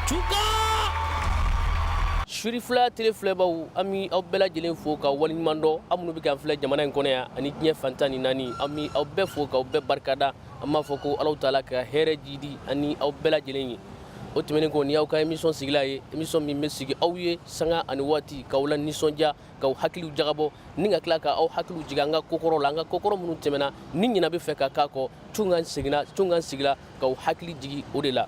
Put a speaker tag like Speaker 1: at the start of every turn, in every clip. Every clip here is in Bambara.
Speaker 1: Tunkan Suri filaya tele filɛbaw, an bɛ aw bɛɛ lajɛlen fo ka waleɲuman dɔn. Aw minnu bɛ k'an filɛ jamana in kɔnɔ yan ani diɲɛ fan 14, an bɛ aw bɛɛ fo k'aw bɛɛ barikada. An b'a fɔ ko Alahu taala ka hɛrɛ jidi ani aw bɛɛ lajɛlen ye. O tɛmɛnen kɔ, ni y'aw ka émission sigila ye, émission min bɛ sigi aw ye sanga ani waati k'aw la nisɔndiya, k'aw hakiliw jagabɔ, ni ka tila k'aw hakiliw jigin an ka kokɔrɔ la, an ka kokɔrɔ minnu tɛmɛna ni ɲina bɛ fɛ ka k'a kɔ. Tunkan seginna, Tunkan sigila k'aw hakili jigin o de la.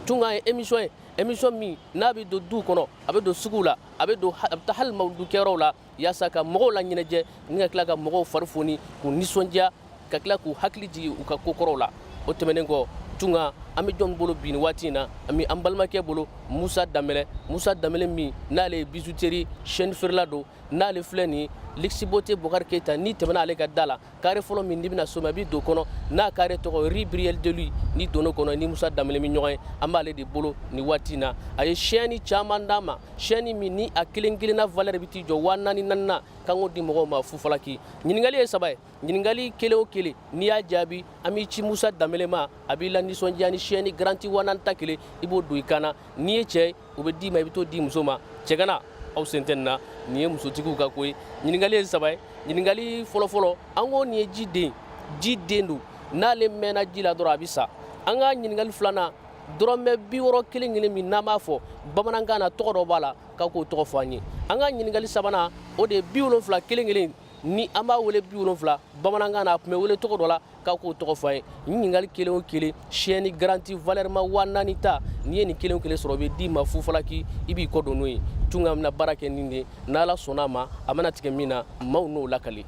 Speaker 1: Tunkan ye émission ye, émission min n'a bɛ don du kɔnɔ, a bɛ don sugu la, a bɛ don, a bɛ taa hali mawuludukɛyɔrɔw la, yaasa ka mɔgɔw la ɲɛnajɛ ni ka tila ka mɔgɔw fari foni, k'u nisɔndiya, ka tila k'u hakili jigin u ka kokɔrɔw la. O tɛmɛnen kɔ, Tunkan, an bɛ jɔn bolo bi nin waati in na? An bɛ an balimakɛ bolo, Musa Danbɛlɛ. Musa Danbɛlɛ min n'ale ye bijouterie chaîne feerela don, n'ale filɛ nin Luxe Beauté Bokari Keyita. N'i tɛmɛna ale ka da la, carré fɔlɔ min n'i bɛna so ma, i bɛ don kɔnɔ, n'a carré tɔgɔ rue Briel de Louis. N'i donn'o kɔnɔ, ni Musa Danbɛlɛ bɛ ɲɔgɔn ye. An b'ale de bolo nin waati in na. A ye chaîne caman d'an ma, chaîne min ni a kelen kelenna valeur bɛ t'i jɔ 4000 naani na, k'an k'o di mɔgɔw ma fufalaki. Ɲininkali ye saba ye. Ɲininkali kelen o kelen, n'i y'a jaabi, an b'i ci Musa Danbɛlɛ ma, a b'i la nisɔndiya ni chaîne garantie 4000 ta kelen, i b'o don i kan na. N'i ye cɛ ye, o bɛ d'i ma, i bɛ t'o di muso ma. Cɛgana, aw sen tɛ nin na, nin ye musotigiw ka ko ye. Ɲininkali ye saba ye. Ɲininkali fɔlɔfɔlɔ, an ko nin ye ji den, ji den don, n'ale mɛnna ji la dɔrɔn a bɛ sa. An ka ɲininkali filanan, dɔrɔmɛ 60 kelen kelen min n'an b'a fɔ bamanankan na, tɔgɔ dɔ b'a la, k'aw k'o tɔgɔ fɔ an ye. An ka ɲininkali sabanan, o de ye 70 kelen kelen ni an b'a wele 70 bamanankan na, a tun bɛ wele tɔgɔ dɔ la, k'aw k'o tɔgɔ fɔ an ye. Nin ɲininkali kelen o kelen, chaîne garantie valeur ma 4000 ta, n'i ye nin kelen o kelen sɔrɔ, o bɛ d'i ma fufalaki, i b'i kɔ don n'o ye. Tunkan bɛna baara kɛ nin de ye, n'Ala sɔnna a ma. A mana tigɛ min na, maaw n'o lakali.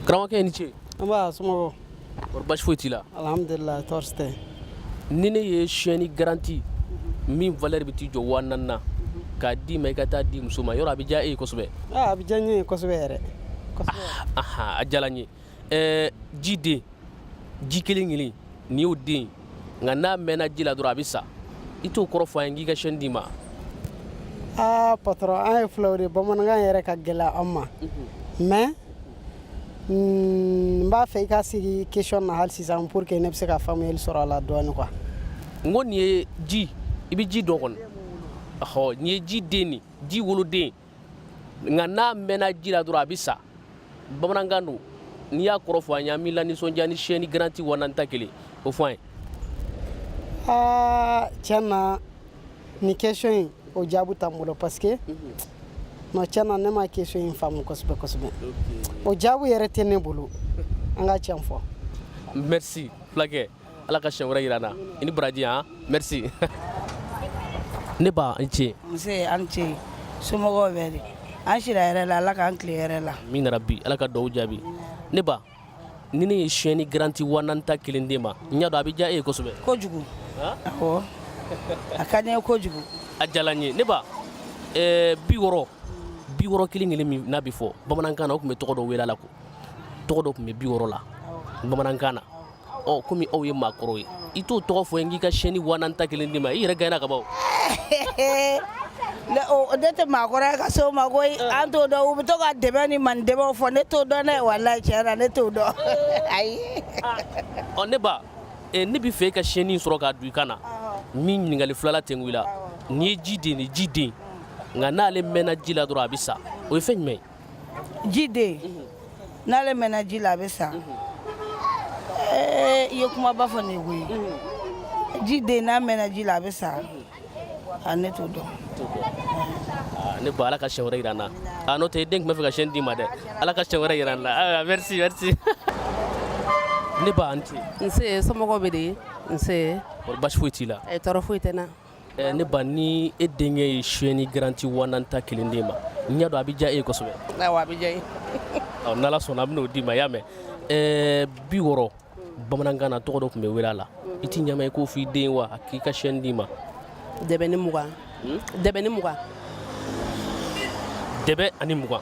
Speaker 1: Karamɔgɔkɛ, i ni ce.
Speaker 2: Nba, somɔgɔw?
Speaker 1: Kɔri, baasi foyi t'i la?
Speaker 2: Alhamdulilah, tɔɔrɔ si tɛ.
Speaker 1: Ni ne ye chaîne garantie min valeur bɛ t'i jɔ 4000 na k'a d'i ma, i ka taa di muso ma, yɔrɔ a bɛ diya e ye kosɛbɛ?
Speaker 2: A bɛ diya n ye kosɛbɛ yɛrɛ, kosɛbɛ.
Speaker 1: Aha, a diyara n ye. Ji den, ji kelen kelen nin y'o den, nka n'a mɛnna ji la dɔrɔn a bɛ sa, i t'o kɔrɔ fɔ an ye, k'i ka chaîne d'i ma.
Speaker 2: Aa patron, an ye fulaw de, bamanankan yɛrɛ ka gɛlɛn an ma, mais n b'a fɛ i ka sigi question na hali sisan pour que ne bɛ se ka faamuyali sɔrɔ a la dɔɔni quoi.
Speaker 1: N ko nin ye ji, i bɛ ji dɔn kɔni. Ɔhɔ, nin ye ji den nin, ji woloden, nka n'a mɛnna ji la dɔrɔn a bɛ sa. Bamanankan don, n'i y'a kɔrɔ fɔ an ye, an b'i la nisɔndiya ni chaîne garantie 4000 ta kelen, o fɔ an ye.
Speaker 2: Aa, tiɲɛ na, nin question in, o jaabi t'an bolo, parce que non, tiɲɛ na, ne ma question in faamu kosɛbɛ kosɛbɛ. O jaabi yɛrɛ tɛ ne bolo, an ka tiɲɛ fɔ.
Speaker 1: Merci fulakɛ, Ala ka siɲɛ wɛrɛ yira an na. I ni baraji han, merci. Ne ba, i ce.
Speaker 3: Nse, an ce. Somɔgɔw bɛ di? An sira hɛrɛ la, Ala k'an tile hɛrɛ la.
Speaker 1: Min nana bi, Ala ka dugawu jaabi. Ne ba, ni ne ye chaîne garantie 4000 ta kelen d'e ma, n y'a dɔn a bɛ diya e ye kosɛbɛ.
Speaker 3: Kojugu, awɔ, a ka di n ye kojugu.
Speaker 1: A diyara n ye. Ne ba, 60, 60 kelen kelen min n'a bɛ fɔ bamanankan na, o tun bɛ tɔgɔ dɔ wele a la, ko tɔgɔ dɔ tun bɛ 60 la bamanankan na. Ɔ, komi aw ye maakɔrɔw ye, i t'o tɔgɔ fɔ n k'i ka chaîne 4000 ta kelen d'i ma, i yɛrɛ gagné ka ban.
Speaker 3: Ne tɛ maakɔrɔ ye ka se o ma koyi, an t'o dɔn. U bɛ to ka dɛmɛ ni mani dɛmɛw fɔ, ne t'o dɔn dɛ. Walayi, tiɲɛ na, ne t'o dɔn, ayi.
Speaker 1: Ɔ, ne ba, ne bɛ fɛ e ka chaîne sɔrɔ k'a don i kan na. Min ɲininkali filala tɛnku i la, nin ye ji den de, ji den, nka n'ale mɛnna ji la dɔrɔn a bɛ sa, o ye fɛn jumɛn ye?
Speaker 3: Ji den, n'ale mɛnna ji la, a bɛ sa. I ye kumaba fɔ nin ye koyi. Ji den, n'a mɛnna ji la, a bɛ sa, a ne t'o dɔn.
Speaker 1: Ne ba, Ala ka siɲɛ wɛrɛ yira n na. A n'o tɛ, i den tun bɛ fɛ ka chaîne d'i ma dɛ. Ala ka siɲɛ wɛrɛ yira n na. Merci, merci. Ne ba, an ce.
Speaker 4: Nse, somɔgɔw bɛ di? Nse.
Speaker 1: Kɔri, baasi foyi t'i la?
Speaker 4: Tɔɔrɔ foyi tɛ n na.
Speaker 1: Ne ba, ni e denkɛ ye chaîne garantie 4000 ta kelen d'e ma, n y'a dɔn a bɛ diya e ye kosɛbɛ.
Speaker 4: Awɔ, a bɛ diya n ye.
Speaker 1: Ɔ, n'Ala sɔnna, a bɛ n'o d'i ma, i y'a mɛn? 60 bamanankan na, tɔgɔ dɔ tun bɛ wele a la, i t'i ɲama i k'o fɔ i den wa a k'i ka chaîne d'i ma?
Speaker 4: Dɛbɛ ni 20, dɛbɛ ni 20.
Speaker 1: Dɛbɛ ani 20.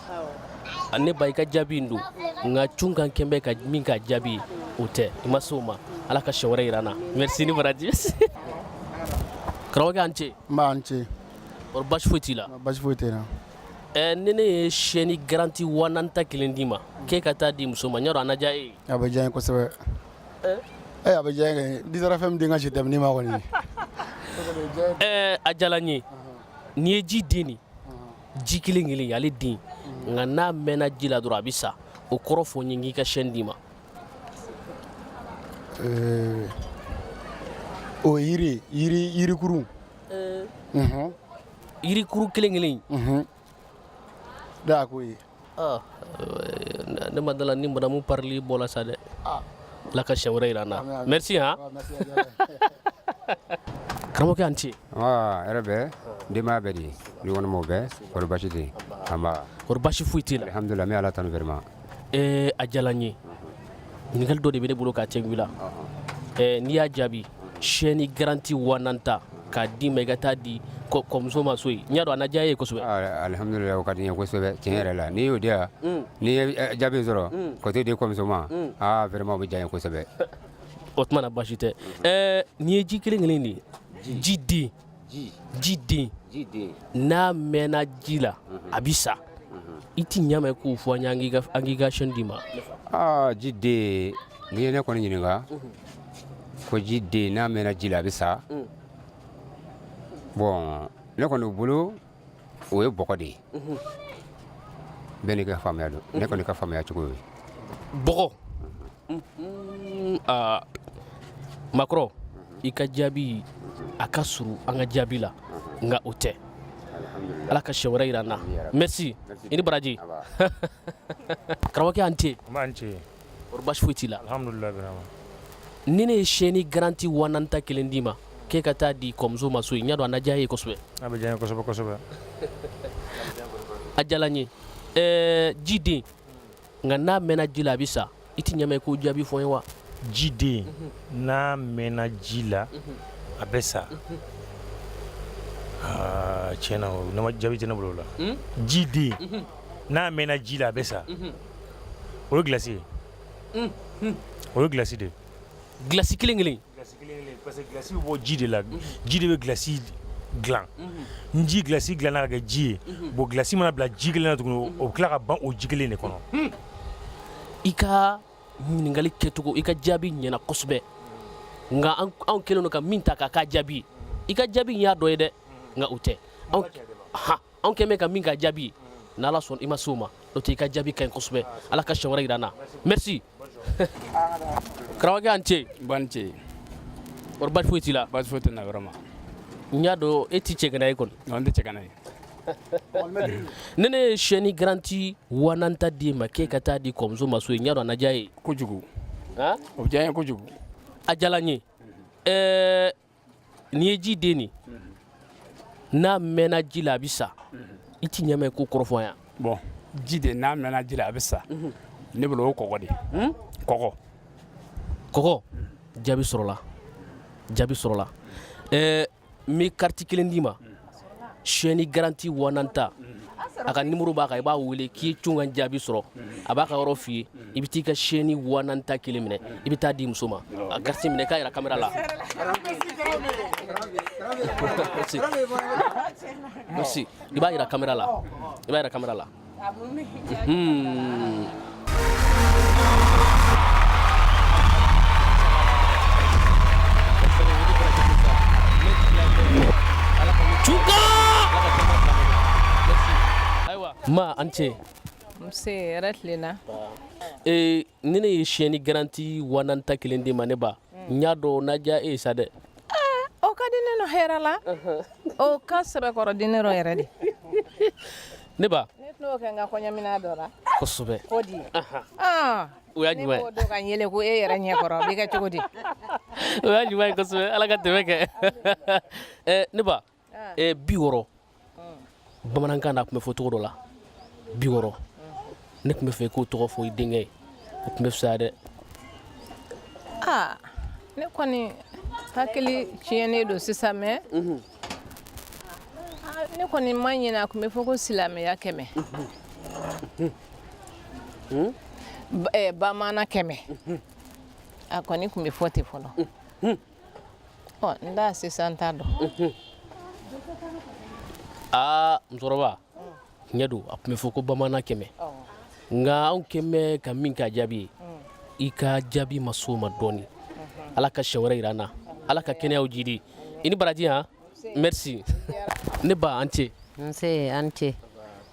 Speaker 1: Ne ba, i ka jaabi in don, nka cunkan kɛn bɛ ka min ka jaabi, o tɛ, i ma se o ma. Ala ka siɲɛ wɛrɛ yira n na. Merci ni baraji. Karamɔgɔkɛ, an ce.
Speaker 5: N ba, an ce.
Speaker 1: Kɔri, baasi foyi t'i la?
Speaker 5: Baasi foyi tɛ n na.
Speaker 1: Ni ne ye chaîne garantie 4000 ta kelen d'i ma k'e ka taa di muso ma, n y'a dɔn a na diya e ye.
Speaker 5: A bɛ diya n ye kosɛbɛ. A bɛ diya n ye kɛ. Dix heures fɛn min den ka si tɛmɛ ma kɔni.
Speaker 1: Ɛɛ, a diyara n ye. N'i ye ji den nin, ji kelen kelen, ale den, nka n'a mɛnna ji la dɔrɔn, a bɛ sa. O kɔrɔ fɔ n ye, n k'i ka chaîne d'i ma.
Speaker 5: O yiri yiri yirikuru.
Speaker 1: Yirikuru kelen kelen?
Speaker 5: Ne y'a k'o ye.
Speaker 1: Ah, ne ma dala ni madamu parili bɔra sa dɛ. Ala ka siɲɛ wɛrɛ yira an na. Merci han. Karamɔgɔkɛ, an ce.
Speaker 6: Hɛrɛ bɛ denbaya bɛɛ di, dukɔnɔmɔgɔw bɛɛ kɔri, baasi tɛ yen? Nba.
Speaker 1: Kɔri, baasi foyi t'i la?
Speaker 6: Alhamdulilah, n bɛ Ala tanu vraiment.
Speaker 1: A diyara n ye. Ɲininkali dɔ de bɛ ne bolo k'a cɛ la. N'i y'a jaabi, chaîne garantie 4000 ta k'a d'i ma, i ka taa di kɔmuso ma so yen. N y'a dɔn a na diya e ye kosɛbɛ.
Speaker 6: Alhamdulilah, o ka di n ye kosɛbɛ tiɲɛ yɛrɛ la. N'i y'o di yan, n'i ye jaabi sɔrɔ ka t'o di kɔmuso ma, aa, vraiment, o bɛ diya n ye kosɛbɛ.
Speaker 1: O tuma na, baasi tɛ. N'i ye ji kelen kelen de ye, ji den, ji den, n'a mɛnna ji la, a bɛ sa. I ti ɲa mɛn k'o fɔ an ye, an k'i ka chaîne d'i ma.
Speaker 6: Aa, ji den, n'i ye ne kɔni ɲininka ko ji den n'a mɛnna ji la, a bɛ sa, bon, ne kɔni bolo, o ye bɔgɔ de ye. Bɛɛ n'i ka faamuya don. Ne kɔni ka faamuya cogo ye.
Speaker 1: Bɔgɔ. Aa, makɔrɔ, i ka jaabi a ka surun an ka jaabi la, nka o tɛ. Ala ka siɲɛ wɛrɛ yira an na. Merci, i ni baraji. Karamɔgɔkɛ, an ce.
Speaker 7: An ce.
Speaker 1: Kɔri, baasi foyi t'i la?
Speaker 7: Alhamdulilah, vraiment.
Speaker 1: Ni ne ye chaîne garantie 4000 ta kelen d'i ma k'e ka taa di kɔmuso ma so yen, n y'a dɔn a na diya e ye kosɛbɛ.
Speaker 7: A bɛ diya n ye kosɛbɛ kosɛbɛ.
Speaker 1: A diyara n ye. Ɛɛ, ji den, nka n'a mɛnna ji la, a bɛ sa. I ti ɲɛ mɛn k'o jaabi fɔ n ye wa?
Speaker 7: Ji den n'a mɛnna ji la, a bɛ sa. Aa, tiɲɛ na, o ne ma jaabi tɛ ne bolo o la. Ji den n'a mɛnna ji la, a bɛ sa, o ye glace ye, o ye glace de ye.
Speaker 1: Glace kelen kelen?
Speaker 7: Glace kelen kelen, parce que glace bɛ bɔ ji de la. Ji de bɛ glace dilan. Ni ji glace dilanna ka kɛ ji ye, bon, glace mana bila ji kelen na tuguni, o bɛ tila ka ban o ji kelen de kɔnɔ.
Speaker 1: I ka ɲininkali kɛcogo, i ka jaabi ɲɛna kosɛbɛ, nka anw kɛlen don ka min ta k'a k'a jaabi ye, i ka jaabi in y'a dɔ ye dɛ, nka o tɛ. Anw ha, anw kɛlen bɛ ka min k'a jaabi ye, n'Ala sɔnna, i ma se o ma. N'o tɛ, i ka jaabi ka ɲi kosɛbɛ. Ala ka siɲɛ wɛrɛ yira an na. Merci, karamɔgɔkɛ, an ce.
Speaker 8: Ban ce.
Speaker 1: Kɔri, baasi foyi t'i la?
Speaker 8: Baasi foyi tɛ n na vraiment.
Speaker 1: N y'a dɔn e ti cɛgana ye kɔni.
Speaker 8: Non, n tɛ cɛgana ye.
Speaker 1: Ne ye chaîne garantie 4000 ta d'i ma k'e ka taa di kɔmuso ma so yen, n y'a dɔn a na diya e ye.
Speaker 8: Kojugu.
Speaker 1: Han?
Speaker 8: O bɛ diya n ye kojugu.
Speaker 1: A diyara n ye. Ɛɛ, n'i ye ji den nin, n'a mɛnna ji la, a bɛ sa. I ti ɲɛ mɛn k'o kɔrɔ fɔ an ye.
Speaker 8: Bon, ji de n'a mɛnna ji la, a bɛ sa, ne bolo, o ye kɔgɔ de ye, kɔgɔ.
Speaker 1: Kɔgɔ. Jaabi sɔrɔla, jaabi sɔrɔla. Ɛɛ, n bɛ carte kelen d'i ma, chaîne garantie 4000 ta. A ka numéro b'a kan, i b'a wele k'i ye cun ka jaabi sɔrɔ, a b'a ka yɔrɔ f'i ye. I bɛ t'i ka chaîne 4000 ta kelen minɛ, i bɛ taa di muso ma. A carte minɛ k'a yira caméra la. Merci, merci. I b'a yira caméra la, i b'a yira caméra la. Cuka ma, an ce.
Speaker 4: Nse, hɛrɛ tilenna.
Speaker 1: Ee, ni ne ye chaîne garantie 4000 ta kelen d'i ma, ne ba, n y'a dɔn n'a diya e ye sa dɛ.
Speaker 4: O ka di ne nɔ hɛrɛ la, o ka sɛbɛkɔrɔ di ne rɔ yɛrɛ de.
Speaker 1: Ne ba.
Speaker 4: Ne tɛn'o kɛ n ka kɔɲɔmina dɔ la.
Speaker 1: Kosɛbɛ.
Speaker 4: Ko di? Ah.
Speaker 1: O y'a
Speaker 4: Ne
Speaker 1: ɲuman ye.
Speaker 4: b'o dɔn ka n yɛlɛ ko e yɛrɛ ɲɛkɔrɔ, o bɛ kɛ cogo di?
Speaker 1: O y'a ɲuman ye kosɛbɛ. Ala ka dɛmɛ kɛ. Ne ba, 60, bamanankan na, a tun bɛ fɔ cogo dɔ la, 60. Ne tun bɛ fɛ i k'o tɔgɔ fɔ i denkɛ ye, o tun bɛ fisaya dɛ.
Speaker 4: Aa, ne kɔni hakili tiɲɛnen don sisan mɛ. Ah, ne kɔni ma ɲinɛ, a tun bɛ fɔ ko silamɛya 100, bamanan 100. A kɔni tun bɛ fɔ ten fɔlɔ. Ɔ, n t'a sisan ta dɔn.
Speaker 1: Aa, musokɔrɔba, tiɲɛ don, a tun bɛ fɔ ko bamanan 100, nka anw kɛn bɛ ka min k'a jaabi ye, i ka jaabi ma s'o ma dɔɔni. Ala ka siɲɛ wɛrɛ yira an na. Ala ka kɛnɛyaw jidi. I ni baraji han. Merci. Ne ba, an ce.
Speaker 9: Nse, an ce.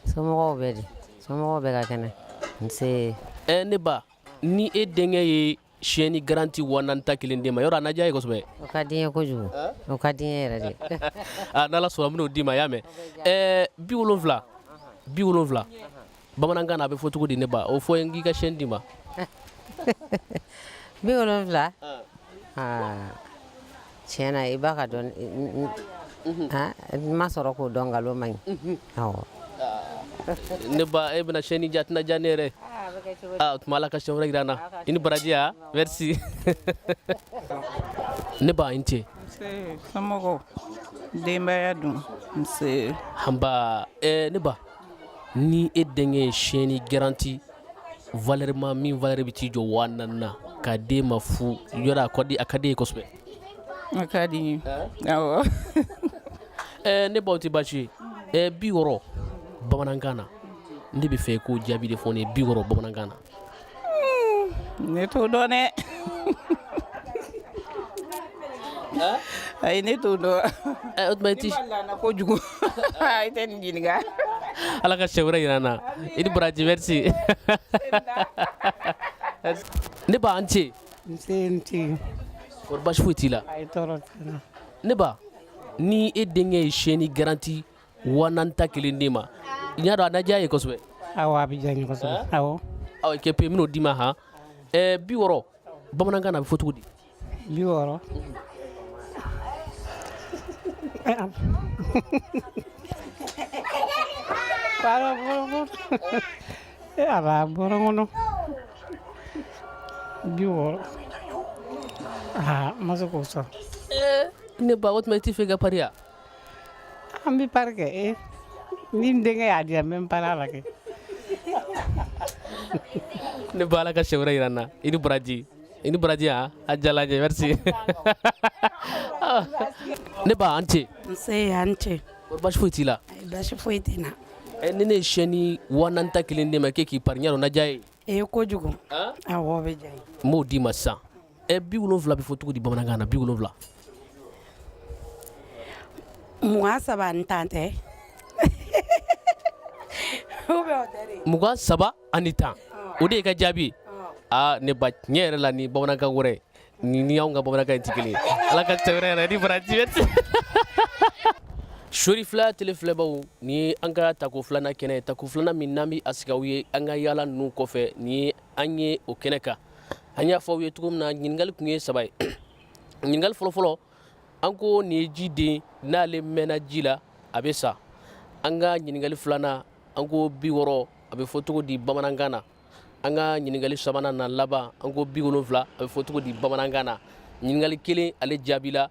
Speaker 9: Somɔgɔw bɛ di? Somɔgɔw bɛ ka kɛnɛ? Nse.
Speaker 1: Ɛ ne ba, ni e denkɛ ye chaîne garantie 4000 ta kelen d'e ma, yɔrɔ a na diya ye kosɛbɛ.
Speaker 9: O ka di n ye kojugu. O ka di n ye yɛrɛ de.
Speaker 1: Ah, n'Ala sɔnna n bɛn'o d'i ma, i y'a mɛn. 70, 70 bamanankan na a bɛ fɔ cogo di ne ba? O fɔ n k'i ka chaîne d'i ma.
Speaker 9: 70? Aa, tiɲɛ na i b'a ka dɔn, n ma sɔrɔ k'o dɔn, nkalon man ɲi. Awɔ.
Speaker 1: Ne ba, e bɛna chaîne di, a tɛna diya ne yɛrɛ. Ah, o tuma Ala ka siɲɛ wɛrɛ jira an na. I ni baraji ah, merci. Ne ba, i ni ce.
Speaker 10: Nse, somɔgɔw, denbaya dun? Nse.
Speaker 1: Hanba. Ne ba, ni e denkɛ ye chaîne garantie valeur ma min valeur bɛ t'i jɔ 4000 na k'a d'e ma fu, yɔrɔ a ka di, a ka di e ye kosɛbɛ.
Speaker 10: A ka di n ye, awɔ.
Speaker 1: Ne ba, o tɛ baasi ye. 60 bamanankan na, ne bɛ fɛ i k'o jaabi de fɔ ne ye, 60 bamanankan na.
Speaker 10: Ne t'o dɔn dɛ. Ayi, ne t'o dɔn.
Speaker 1: O tuma i ti.
Speaker 10: Ne ma laana kojugu. I tɛ nin ɲininka.
Speaker 1: Ala ka siɲɛ wɛrɛ jira an na. I ni baraji, merci. Ne ba, an ce.
Speaker 2: Nse, n ce.
Speaker 1: Kɔri baasi foyi t'i la?
Speaker 2: Ayi, tɔɔrɔ tɛ n na.
Speaker 1: Ne ba, ni e denkɛ ye chaîne garantie 4000 ta kelen d'e ma, n y'a dɔn a na diya ye kosɛbɛ.
Speaker 2: Awɔ, a bɛ diya n ye kosɛbɛ. Awɔ.
Speaker 1: Awɔ, kɛ pe, n bɛn'o d'i ma han. 60 bamanankan na a bɛ fɔ cogo di?
Speaker 2: 60. Ala, a bɔra n kɔnɔ. 60. Aa, n ma se k'o sɔrɔ.
Speaker 1: Ne ba, o tuma i t'i fɛ ka pari ya?
Speaker 2: An bɛ pari kɛ. Ni n denkɛ y'a di yan, n bɛ n pari a la kɛ.
Speaker 1: Ne ba, Ala ka siɲɛ wɛrɛ jira an na. I ni baraji. I ni baraji han, a diyara n ye, merci. Ne ba, an ce.
Speaker 3: Nse, an ce.
Speaker 1: Kɔri baasi foyi t'i la?
Speaker 3: Ayi, baasi foyi tɛ n na.
Speaker 1: Ni ne ye chaîne 4000 ta kelen d'e ma k'e k'i pari, n y'a dɔn o na diya ye.
Speaker 3: Ee, kojugu. Awɔ, o bɛ diya n ye.
Speaker 1: N b'o d'i ma sisan. 70 bɛ fɔ cogo di bamanankan na, 70?
Speaker 3: 35 tɛ. Ou bien o tɛ de?
Speaker 1: 35. O de y'i ka jaabi ye. Aa, ne ba, tiɲɛ yɛrɛ la ni bamanankan wɛrɛ ni anw ka bamanankan in tɛ kelen ye. Ala ka cɛ wɛrɛ yɛrɛ ni baraji. Sori fila tele filɛbaw, nin ye an ka tako filanan kɛnɛ ye, tako filanan min n'an bɛ a sigi aw ye an ka yaala ninnu kɔfɛ, nin ye an ye o kɛnɛ kan. An y'a fɔ aw ye cogo min na, ɲininkali tun ye saba ye. Ɲininkali fɔlɔfɔlɔ, an ko nin ye ji den, n'ale mɛnna ji la a bɛ sa. An ka ɲininkali filanan, an ko 60 a bɛ fɔ cogo di bamanankan na. An ka ɲininkali sabanan na laban, an ko 70 a bɛ fɔ cogo di bamanankan na. Ɲininkali kelen ale jaabila.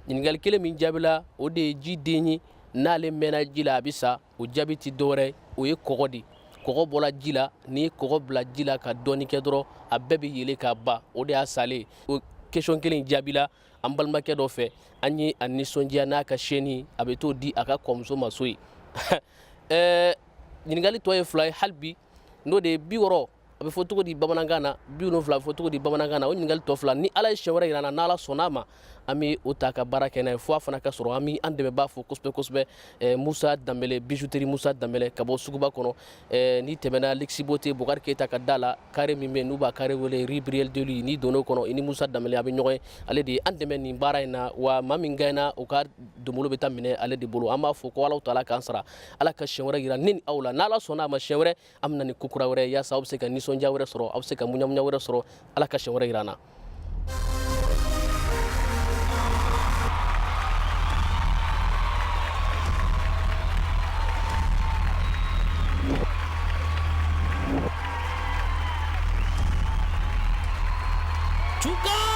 Speaker 1: Ɲininkali kelen min jaabila, o de ye ji den ye, n'ale mɛnna ji la a bɛ sa. O jaabi tɛ dɔwɛrɛ, o ye kɔgɔ de. Kɔgɔ bɔra ji la, n'i ye kɔgɔ bila ji la ka dɔɔni kɛ dɔrɔn, a bɛɛ bɛ yelen ka ban, o de y'a salen. O question kelen jaabila an balimakɛ dɔ fɛ, an ye a nisɔndiya n'a ka chaîne, a bɛ t'o di a ka kɔmuso ma so ye. Ɲininkali tɔ ye fila ye hali bi, n'o de ye 60 a bɛ fɔ cogo di bamanankan na, 70 a bɛ fɔ cogo di bamanankan na. O ɲininkali tɔ fila, ni Ala ye siɲɛ wɛrɛ jira an na, n'Ala sɔnna a ma, an bɛ o ta ka baara kɛ n'a ye fo a fana ka sɔrɔ. An bɛ an dɛmɛbaa fo kosɛbɛ kosɛbɛ, Musa Danbɛlɛ, bijouterie Musa Danbɛlɛ ka bɔ suguba kɔnɔ. N'i tɛmɛna Lexi Beauté Bokari Keyita ka da la, carré min bɛ yen n'u b'a carré wele rue Briel Delu, n'i donn'o kɔnɔ, i ni Musa Danbɛlɛ a bɛ ɲɔgɔn ye. Ale de ye an dɛmɛ nin baara in na, wa maa min gagné o ka donbolo bɛ taa minɛ ale de bolo. An b'a fɔ ko Alahu taala k'an sara, Ala ka siɲɛ wɛrɛ jira ne ni aw la. N'Ala sɔnna a ma, siɲɛ wɛrɛ an bɛ na ni ko kura wɛrɛ ye, yaasa aw bɛ se ka nisɔndiya wɛrɛ sɔrɔ, aw bɛ se ka muɲamuɲa wɛrɛ sɔrɔ. Ala ka siɲɛ wɛrɛ jira an na. Chuka!